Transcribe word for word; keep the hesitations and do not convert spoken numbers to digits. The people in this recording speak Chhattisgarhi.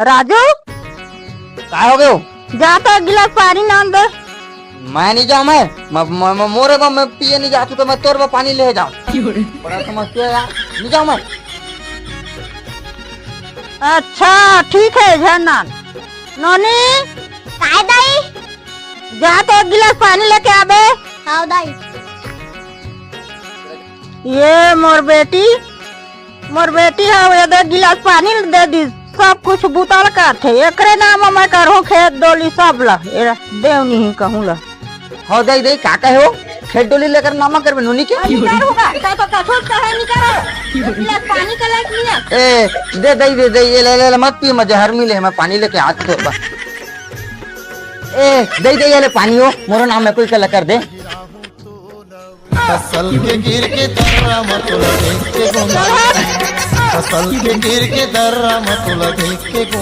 राजू, का हो गयो? जा तो एक गिलास पानी लान दे। मैं नहीं जाऊँ, मैं, मैं, मैं, मैं मोरे बा, मैं पिए नहीं जातू, तो मैं तोर बा पानी ले जाऊँ। बड़ा समस्या यार, नहीं जाऊँ मैं। अच्छा, ठीक है, झन लान। नोनी। काय दाई? जा तो एक गिलास पानी लेके आबे। हाँ दाई। ये मोर बेटी, मोर बेटी ह, ये दे गिलास पानी दे दी, सब कुछ बुतल करथे। एकरे नाम मैं करहूँ खेत डोली सब ला, ये देव नहीं कहूँ ला। हो दे दे, का कहे हो? खेत डोली लेकर नामा करबे नोनी के? अधिकार होगा, तै तो कछो कहे नहीं करो। एक गिलास पानी के लायक नहीं है। ए, दे दे दे दे, ये ले ले ले, मत पी, मैं जहर मिले, मैं पानी लेके हाथ धोबा। ए, दे दे, ये ले पानी हो, मोरो नाम में कोई कला कर दे। फसल के गिर के दर्रा म तोला देख के गोंदा। फसल के गिर के दर्रा म तोला देख के